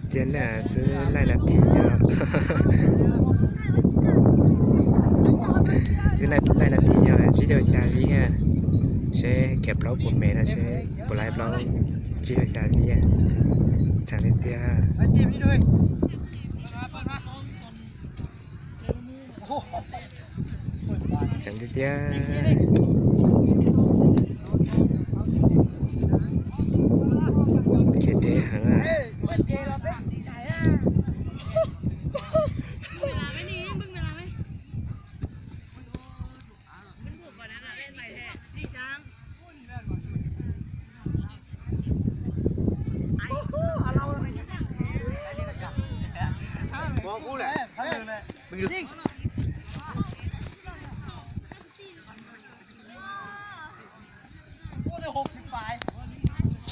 Tiag na, xwb laij nas this yog, xwb laij nas this yog tsib caug xya vib, seb khiav plaub puas me no seb puas laij plaub, tsib caug xya vib, txheem li tiag. Txheem tiag tiag. Khiav deb heev.